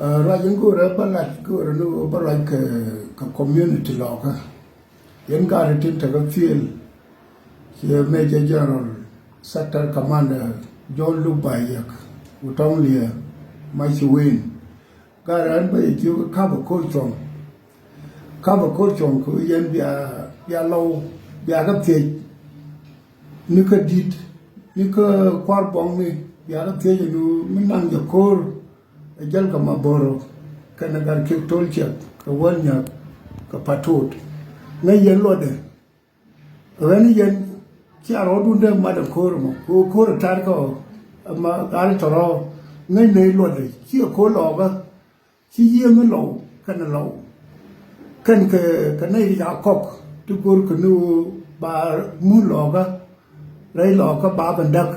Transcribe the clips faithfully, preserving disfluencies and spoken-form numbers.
Ruac in go̱o̱rä bä lat go̱o̱rä ni ɣöö bä ruac kɛ kɛ community lɔkä. Yɛn gaat tin tekɛ field ciɛ Major General, Sector Commander John Luk Bayek, Wutɔŋ Liɛ, Maci Wen. Gaat ɛn bä yɛ jiök kapɛ ko̱r cuɔ̱ŋ. Kapɛ ko̱r cuɔ̱ŋ kɛ ɣöö yɛn bia bia lɔw bia kɛ thiec ni kä di̱t ni kä kua̱r buɔ̱ŋni, bia kɛ thiec ɛn ɣöö mi naŋ jɛ ko̱r. Ɛ jäl kɛ Maboro kɛnɛ Gat Kiɛk Tol Ciɛk kɛ Wäl Nyäk kɛ Patot. Ŋäc yɛn luɔtdɛ ɣän yɛn cia rɔɔdun dee mat ɛ ko̱r ɛmɔ kɛ ɣöö ko̱r ɛ ta̱rkɛ ɔ. Ɛma gat tɔrɔ ŋäc nɛy luɔtdɛ ciɛ ko̱r lɔɔkä. Ci yiëë mi lɔw kɛnɛ lɔw kɛn kɛ kɛ nɛy ti ca kɔk ti go̱r kɛ ni ɣöö ba mun lɔɔkä rɛy lɔɔkä ba ben däk.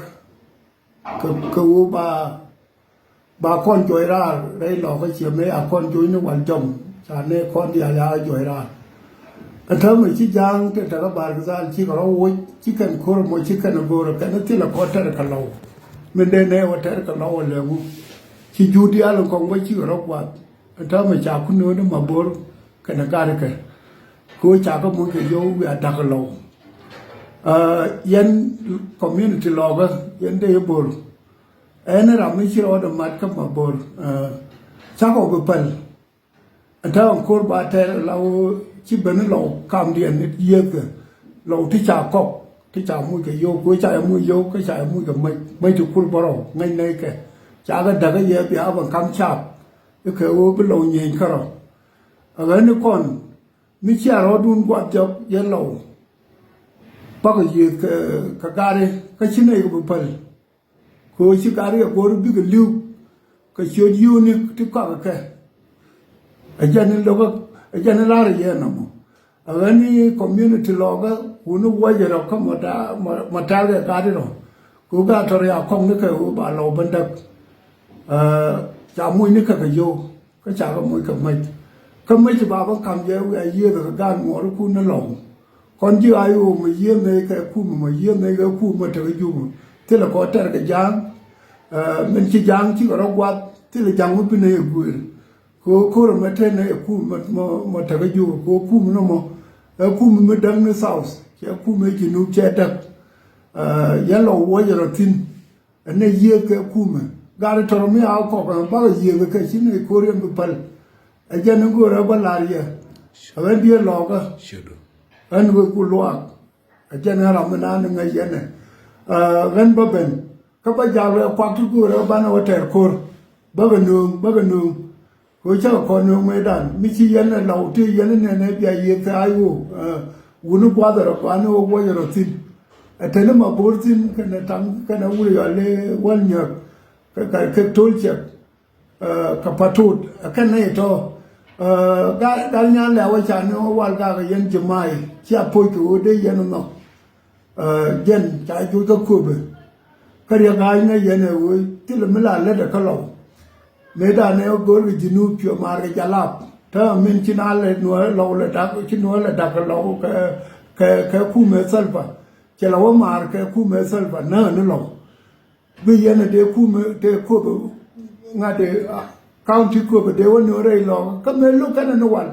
Kɛ kɛ ɣöö ba ba kɔn juɔc raar rɛy lɔkä ciɛ mëë a kɔn juɔc ni wal jɔm ca nɛ kɔn diaal ya juɔc raar. Ɛn täämɛ ci ja̱a̱ŋ te tekä Bar Gazal cikɛ rɔ woc ci kɛn ko̱r mɔ ci kɛn go̱o̱rä kɛn thilɛ kɔn tɛr kɛ lɔw. Min dee nɛ wä tɛr kɛ lɔw ɛ lɛŋu ci juut diaal in kɔŋ bä cikɛ rɔ guath. Ɛn täämɛ ca kun nööni Mabor kɛn ɛ gat kɛ kɛ ɣöö ca kɛ muc kɛ yio̱w wiaa da̱k kɛ lɔw. Yɛn community lɔkä yɛn dee i̱ bor. Ɛn ram mi ci rɔɔdɛ mat kä Mabor cakɔ bi päl. Ɛn ta̱a̱ ɛn ko̱r ba tɛɛr la ɣöö ci ben ni lɔw kamdiɛn ni yiëëthkɛ lɔw ti ca kɔk ti ca muc kɛ yio̱w kɛ ca yɛ muc yio̱w kɛ ca yɛ muc kɛ mäc mäc ti kur bärɔw ŋäc nɛy kɛ. Ca kɛ da̱kä yɛ bia ben kam caap i̱ kɛ ɣöö bi lɔw nyieny kärɔ̱. Ɛ ɣän ni kɔn mi cia rɔɔdun guath jɔk yɛ lɔw. Bakɔ yiëëth kɛ kɛ gari kä ci nɛy kɛ bi päl. Kɛ ɣöö ci gari ɛ go̱o̱r bikɛ li̱w kɛ ciöt yio̱o̱ni ti kɔakɛ kɛ. Ɛ jɛn ni lokä ɛ jɛn ni la̱rä yɛ nɔmɔ. Ɛ ɣän ni community lɔkä wuni wäcɛ rɔ kä mɔ ta̱a̱ mɔ ta̱a̱ kɛ gari rɔ. Kɛ ɣöö gat tɔ̱ ria kɔŋ ni kɛ ɣöö ba lɔw ben däk. Ca muc ni kɛ kɛ yio̱w. Kä cakɛ moc kɛ mäc kä mäc ti ba bä ka̱m jɛ wiaa yiëëthä kɛ gaat muɔɔrikun ni lɔw. Kɔn ji̱ a i̱ ɣöö mɔ yiëë mec kɛ kumɛ mɔ yiëë mec kɛ kumɛ mɔ tekɛ jupä. Thilɛ kɔ tɛr kɛ ja̱a̱ŋ. Min ci ja̱a̱ŋ cikɛ rɔ guath thilɛ ja̱a̱ŋ mi bi nɛy ɛ guëër. Kɛ ɣöö ko̱r ɛmɛ te nɛy ɛ kumɛ mɔ mɔ tekɛ jupä kɛ ɣöö kumɛ nɔmɔ ɛ kumɛ mi däk ni South cɛ kumɛ ji̱ nup cɛ däk. Yɛn lɔw wuɔcɛ rɔ thi̱n. Ɛn ɛ yiëëk kɛ kumɛ gat tɔr mi a kɔk ɛn bakɛ yiëëk kɛ ci nɛy ko̱r yɛn bi päl. Ɛ jɛn ni go̱o̱rä bä la̱r yɛ. Ɛ ɣän diee lɔɔkä. Ɣän wek ku luaak. Ɛ jɛn ɣän ram mi naan ni ŋäc yɛn ɛ ɣän bä ben. Kä bä jak rɛ kuak ti go̱o̱rä banɛ wä tɛɛr ko̱r. Bäkɛ nööŋ bäkɛ nööŋ. Kɛ ɣöö cä kɛ kɔn ni ɣöö mëëdan mi ci yɛn ɛ lɔw ti yɛn ɛ nɛn ɛ bia yiëth kɛ a i̱ ɣöö wuni gua̱a̱th ɛ rɔ kɔani ɣöö wuɔc ɛ rɔ thi̱n. Ɛ te ni Mabor thi̱n kɛnɛ taŋ kɛnɛ wuri yɔl i̱ wäl nyäk kɛ kɛ kɛ to̱l cɛk. Kɛ Patot ɛ kɛn nɛy tɔ̱. Gal gal nyan lɛ wä ca ni ɣöö wal gakɛ yɛn ji̱ ma̱a̱y cia po̱c kɛ ɣöö dee yɛn ɛ nhɔk. Jɛn ca juc kä köpɛ. Kä riɛk ɣaac nɛ yɛn ɛ ɣöö thilɛ mi la lätdɛ kä lɔw. Mëëdan ɛ go̱o̱r kɛ ji̱ nup cuɛ maar kɛ jalap täämɛ min ci na lɛ nuɔ̱ɔ̱rɛ lɔw lɛ dak ci nuɔ̱ɔ̱rɛ lɛ dak kɛ lɔw kɛ kɛ kɛ kumɛ Salva. Cɛ la wä maar kɛ kumɛ Salva nääk ni lɔw. Bi yɛn ɛ dee kumɛ dee köpɛ ŋa̱t dee county köpɛ dee wä nuɔ̱ɔ̱rɛ ilɔw kä mëë lo̱k kɛnɛ ni wal.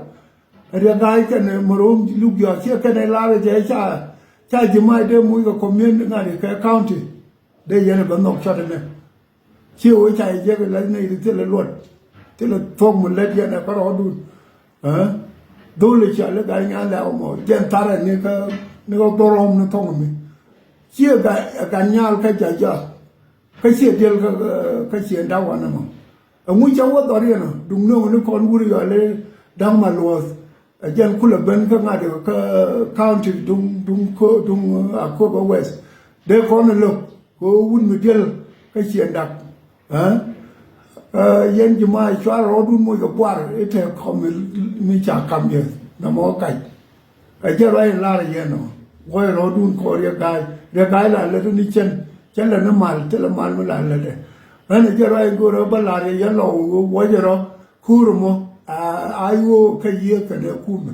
Riɛk ɣaac kɛnɛ mɛ ro̱o̱m luk jɔak ciɛ kɛnɛ lar kɛ jɛ ca ca ji̱ mac dee muc kɛ community ŋa̱t kɛ county. Dee yɛn ɛ bä nhɔk cɔt ɛnɛ. Ciɛ wee ca jɛ jek ɛ la̱th nɛy ti thilɛ luɔt thilɛ thuɔ̱k mi lät yɛn ɛ kärɔɔdun. Dho̱l ɛ cia lɛ gat nyan lɛ̈k ɛmɔ jɛn tharɛ ni kä ni kä dhorɔm ni thɔŋ mi. Ciɛ gat gat nyal kä ja̱ ja̱. Kä ciɛ diɛl kä kä ciɛ da̱k wanɛ mɔ. Ɛŋu cä wä dhɔr yɛn ɔ duŋ nöŋ ni kɔn wur yɔl i̱ da̱ŋ ma luɔ̱th. Ɛ jɛn kulɛ ben kä ŋa̱t kä county duŋ duŋ ko duŋ Akobo West. Dee kɔn ɛ lo̱k kɛ ɣöö wut mi diɛl kä ciɛ da̱k. Ɛ yɛn ji̱ ma cuarɛ rɔɔdun moc kɛ buar i̱ te kɔm mi ca kam yɛ nɔmɔ kac. Ɛ jɛ ruac in lar yɛn ɔ. Guɔy rɔɔdun kɔɔr yɛ ga̱a̱c rɛ ga̱a̱c la lät ni cɛn cɛn lɛ ni mal thilɛ mal mi la lätdɛ. Ɣän ɛ jɛ ruac in go̱o̱rä bä lar yɛ yɛn lɔ wuɔcɛ rɔ ko̱o̱r mɔ. A yuɔk kä yiëë kɛnɛ kumɛ.